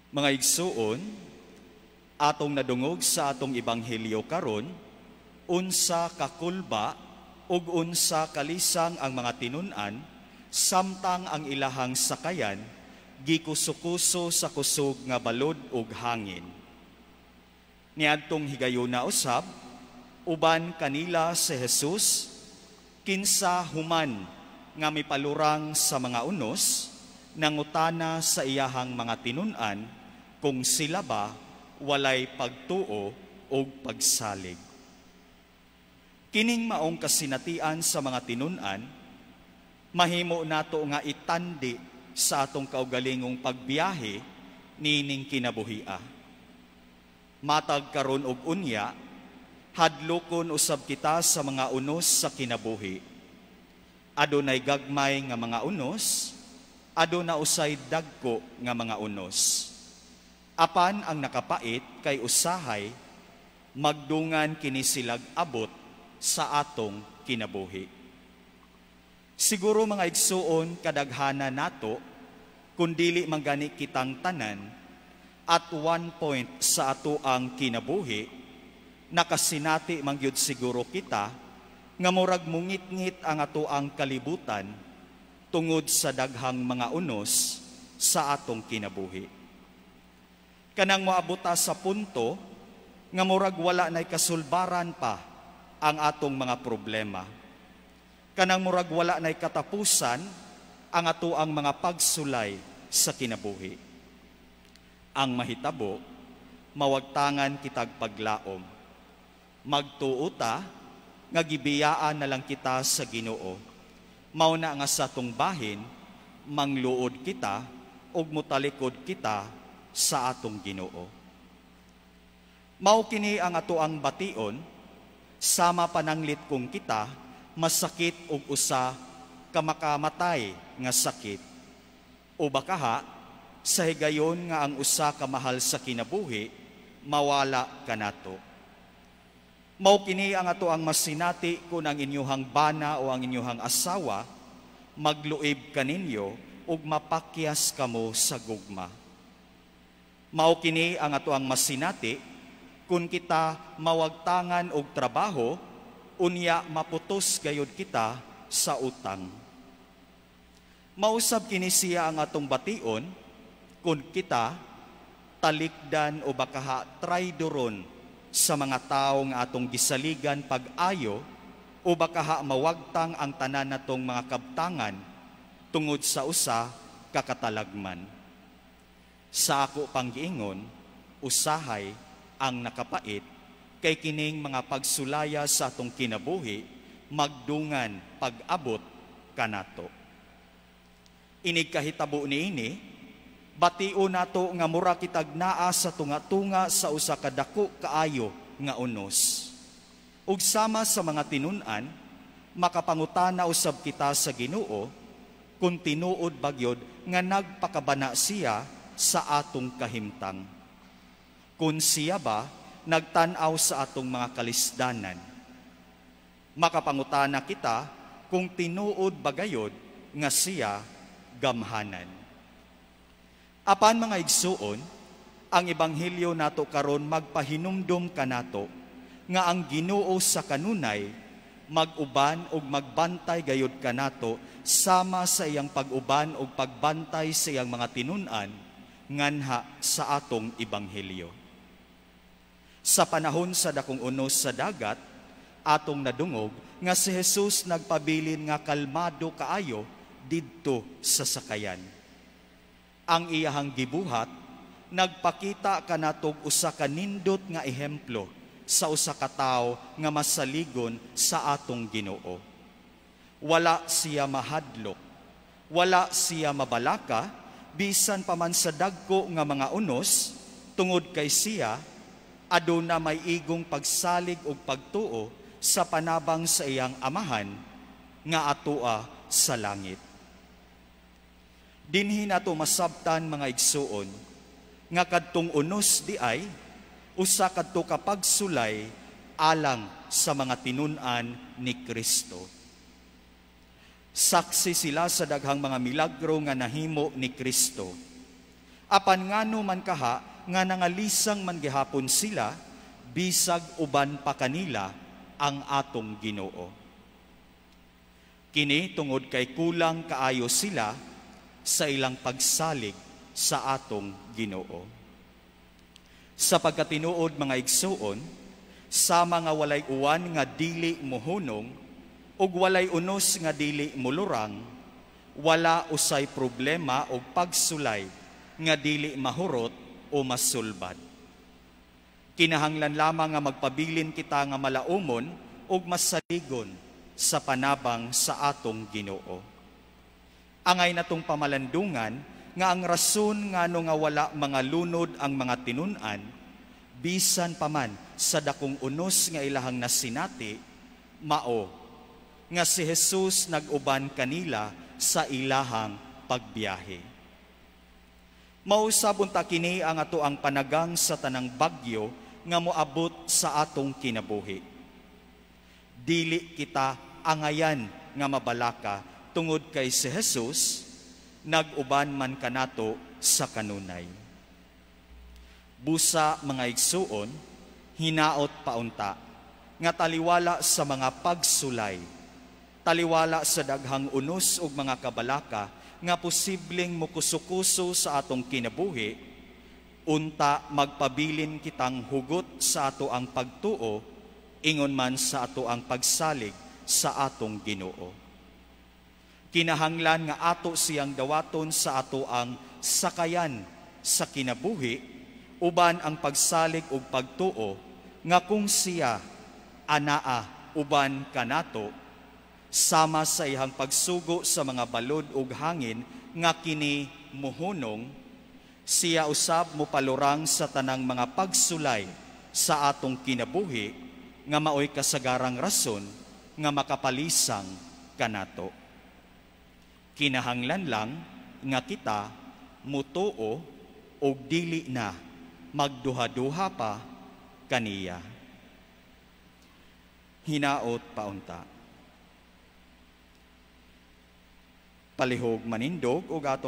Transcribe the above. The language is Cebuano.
Mga igsuon, atong nadungog sa atong ebanghelyo karon unsa kakulba ug unsa kalisang ang mga tinun-an samtang ang ilahang sakayan gikusukuso sa kusog nga balod ug hangin. Niadtong higayuna usab, uban kanila si Jesus, kinsa human nga mipalurang sa mga unos, nangutana sa iyahang mga tinun-an kung sila ba walay pagtuo ug pagsalig. Kining maong kasinatian sa mga tinun-an, mahimo nato nga itandi sa atong kaugalingong pagbiyahe nining kinabuhia. Matag karon og unya, hadlokon usab kita sa mga unos sa kinabuhi. Adunay gagmay nga mga unos, aduna usay dagko nga mga unos. Apan ang nakapait kay usahay magdungan kini silag abot sa atong kinabuhi. Siguro, mga igsuon, kadaghana nato, kung dili man gani kitang tanan, at one point sa ato ang kinabuhi, nakasinati man gyud siguro kita nga murag mungitngit ang ato ang kalibutan tungod sa daghang mga unos sa atong kinabuhi. Kanang moabot ta sa punto nga murag wala nay kasulbaran pa ang atong mga problema. Kanang murag wala nay katapusan ang ato ang mga pagsulay sa kinabuhi. Ang mahitabo, mawagtangan kitag paglaom. Magtuo ta nga gibiyaan na lang kita sa Ginoo. Mao na nga sa atong bahin, mangluod kita ug motalikod kita sa atong Ginoo. Mao kini ang ato ang bation sama pananglit kung kita masakit og usa ka makamatay nga sakit o bakaha sa higayon nga ang usa ka mahal sa kinabuhi mawala kanato. Mao kini ang ato ang masinati kung ang inyuhang bana o ang inyuhang asawa magluib kaninyo ug mapakyas kamo sa gugma. Mao kini ang ato ang masinati kung kita mawagtangan og trabaho, unya maputos gayud kita sa utang. Mausab kini siya ang atong bation kung kita talikdan o bakaha traydoron sa mga tao nga atong gisaligan pag-ayo o bakaha mawagtang ang tanan natong mga kabtangan tungod sa usa ka katalagman. Sa ako pang giingon, usahay ang nakapait kay kining mga pagsulaya sa atong kinabuhi magdungan pag-abot kanato. Inig kahitabo niini, batio nato nga mura kitag naa sa tunga-tunga sa usa ka dako kaayo nga unos. Ug sama sa mga tinun-an, makapangutana usab kita sa Ginoo kung tinuod bagyod nga nagpakabana siya sa atong kahimtang. Kung siya ba nagtan-aw sa atong mga kalisdanan. Makapangutana kita kung tinuod bagayod nga siya gamhanan. Apan, mga igsuon, ang ebanghelyo nato karon magpahinumdum kanato nga ang Ginoo sa kanunay mag-uban ug magbantay gayud kanato sama sa iyang pag-uban ug pagbantay sa iyang mga tinun-an nganha sa atong ebanghelyo. Sa panahon sa dakong unos sa dagat, atong nadungog nga si Jesus nagpabilin nga kalmado kaayo didto sa sakayan. Ang iyahang gibuhat nagpakita kanatog usa ka nindot nga ehemplo sa usa ka tawo nga masaligon sa atong Ginoo. Wala siya mahadlok, wala siya mabalaka bisan pa man sa dagko nga mga unos, tungod kay siya aduna may igong pagsalig ug pagtuo sa panabang sa iyang Amahan nga atoa sa langit. Dinhi nato masabtan, mga igsuon, nga kadtong unos di ay usa kadto ka pagsulay alang sa mga tinun-an ni Kristo. Saksi sila sa daghang mga milagro nga nahimo ni Kristo. Apan ngano man kaha nga nangalisang man gihapon sila bisag uban pa kanila ang atong Ginoo? Kini tungod kay kulang kaayo sila sa ilang pagsalig sa atong Ginoo. Sa pagkatinuod, mga igsuon, sama nga walay uwan nga dili muhunong ug walay unos nga dili mulurang, wala usay problema o pagsulay nga dili mahurot o masulbad. Kinahanglan lamang nga magpabilin kita nga malaumon ug masaligon sa panabang sa atong Ginoo. Angay natong pamalandungan nga ang rason ngano nga wala mga lunod ang mga tinun-an bisan paman sa dakong unos nga ilahang nasinati, mao nga si Jesus nag-uban kanila sa ilahang pagbiyahe. Mausab unta kini ang ato ang panagang sa tanang bagyo nga moabot sa atong kinabuhi. Dili kita angayan nga mabalaka tungod kay si Jesus nag-uban man kanato sa kanunay. Busa, mga igsuon, hinaot paunta nga taliwala sa mga pagsulay, taliwala sa daghang unos ug mga kabalaka nga posibleng mukuso-kuso sa atong kinabuhi, unta magpabilin kitang hugot sa ato ang pagtuo, ingon man sa ato ang pagsalig sa atong Ginoo. Kinahanglan nga ato siyang dawaton sa ato ang sakayan sa kinabuhi, uban ang pagsalig ug pagtuo nga kung siya anaa uban kanato, sama sa iyang pagsugo sa mga balod ug hangin nga kini muhunong, siya usab mopalurang sa tanang mga pagsulay sa atong kinabuhi nga maoy kasagarang rason nga makapalisang kanato. Kinahanglan lang nga kita mutuo og dili na magduha-duha pa kaniya. Hinaot paunta. Palihog manindog og atong